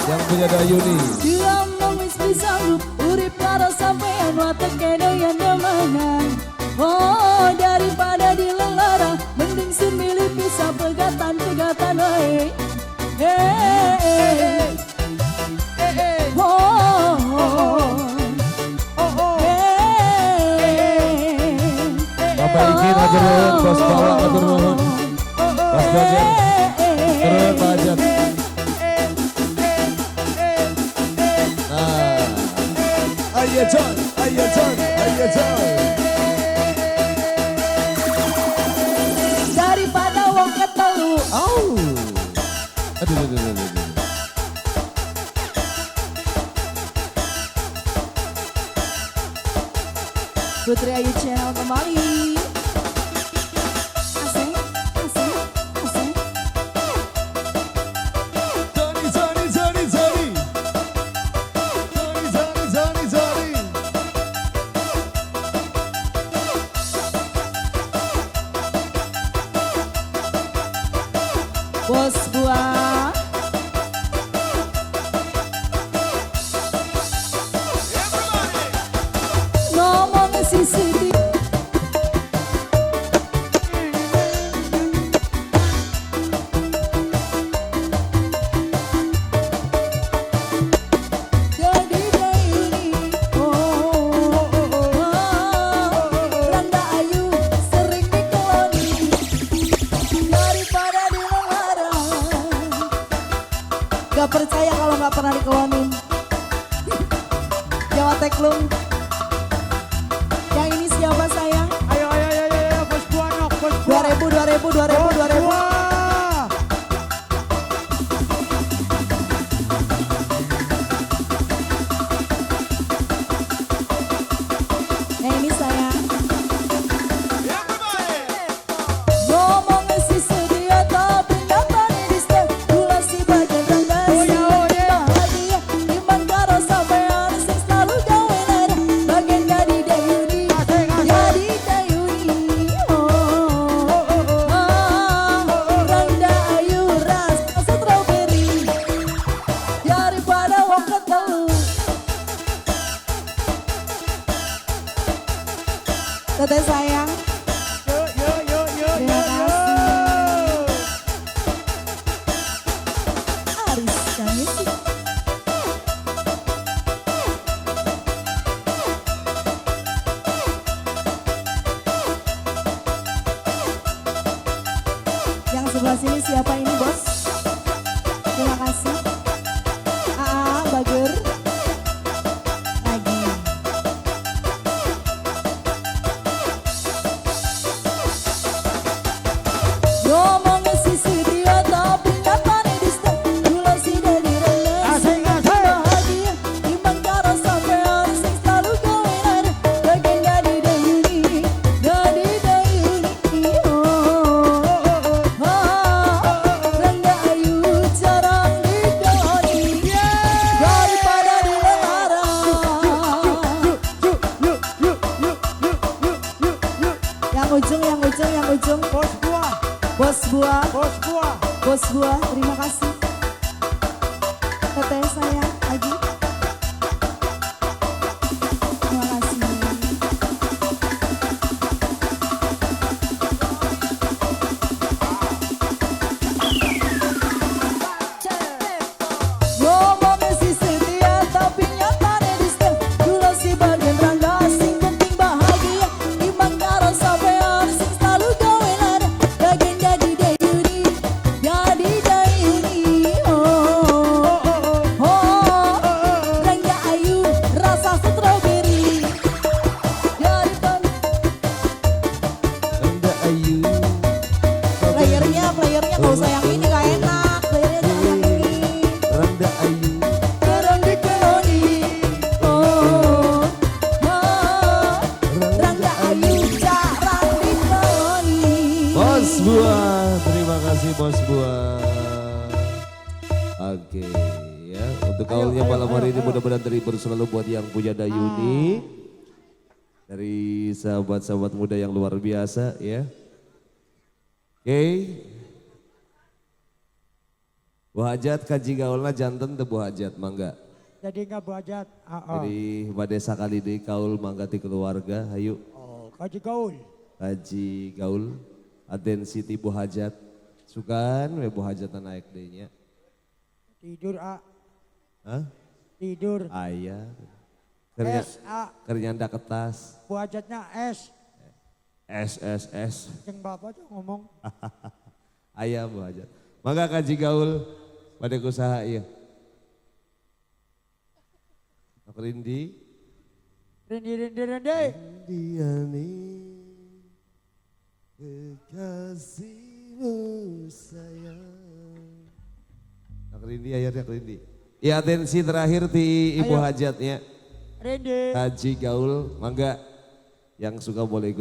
Yang punya Dayuni. Diomong wis sanggup urip karo sampean wateke doyan demenan. Oh, daripada dilelara mending sun milih pisah pegatan-pegatan wae. Hey, oh, Oh, oh. hey. Bapak Ikin hatur nuhun, Bos Bawa hatur nuhun. Mas Ganjar, turun Pak Hajat. Nah, ayo John, ayo John, ayo John. Daripada wong ketelu. Au. Aduh, aduh, aduh, aduh, aduh. Putri Ayu Channel kembali. Asik, asik, asik. Johnny, Johnny, Johnny, Johnny. Johnny, Johnny, Johnny, Johnny. Bos buah. Ngomong sisi. Jadi Dayuni, oh, oh, Rangga Ayu sering dikeloni daripada dilelara. Gak percaya kalau gak pernah dikelonin. Jawa Teklung. Yang ini siapa sayang? Ayo, ayo, ayo, ayo, ayo, bos buah nok, bos buah. 2000, 2000, 2000, Bos 2000. buah. Yang ini sayang. Ngomong si sedia tapi nyatane dista. Kula si bagian Rangga Oh ya, oh ya. bahagia. Iman karo sampean sing selalu gawe lara. Bagian jadi Dayuni, Asik, asik. jadi Dayuni. Oh, oh, Rangga Ayu rasa strawberry daripada wong ketelu. Teteh sayang. Yo, yo, yo, yo, Terima yo, yo. kasih. Ariska Music. Yang sebelah sini siapa ini bos? Terima kasih. AA Bager. Lagi. Ngomong sisi dia tapi nyatane dusta. Kula si dari Rangga Asik, asik. bahagia. Timbang karo sampean sing selalu gawe lara. Bagian jadi Dayuni, jadi Dayuni. Oh, oh, Rangga Ayu jarang dikeloni daripada dilelara. Yuk, yuk, yuk, yuk, yuk, yuk, yuk, yuk. Yang ujung, yang ujung, yang ujung. Bos buah, Bos buah, bos buah. bos buah, terima kasih. Teteh sayang lagi. Terima kasih. Ngomong si setia tapi nyatane dusta. Kula si bagian Rangga sing penting bahagia. Iman karo sampean sing selalu gawe lara. Bagian jadi Dayuni, jadi Dayuni. Oh, oh, Rangga Ayu rasa strawberry daripada Rangga Ayu. Playernya, playernya gak usah yang ini gak enak. Playernya jangan yang ini. Rangga Ayu. Jarang dikeloni. Oh, oh, Rangga Ayu jarang dikeloni. Bos Buah, terima kasih Bos Buah. Oke, ya untuk kaulnya Ayo, malam ayo, hari ini ayo. mudah-mudahan terhibur selalu buat yang punya Dayuni. Dari sahabat-sahabat muda yang luar biasa ya. Oke. Bu Hajat kaji gaulna janten teu, Bu Hajat, mangga. Jadi enggak, Bu Hajat? Ah, ah. Jadi bade sakali deui kaul, mangga ti keluarga, hayu. Oh, kaji gaul. Kaji gaul atensi ti Bu Hajat. Sugan we Bu Hajat naik deui nya. Tidur, ah. Hah? Tidur. Aya. Kerja S A. Keur nyandak kertas. Bu Hajatnya S. S S S. Yang bapak tuh ngomong. Aya Bu Hajat. Mangga kaji gaul bade ku saha ieu? Rindi. Rindi, Rindi, Rindi. Diani kekasihmu sayang. Nak Rindi, akhirnya Rindi. Ya, atensi terakhir di Ibu Ayo. Hajatnya. Rindi. Kaji gaul, mangga yang suka boleh ikut.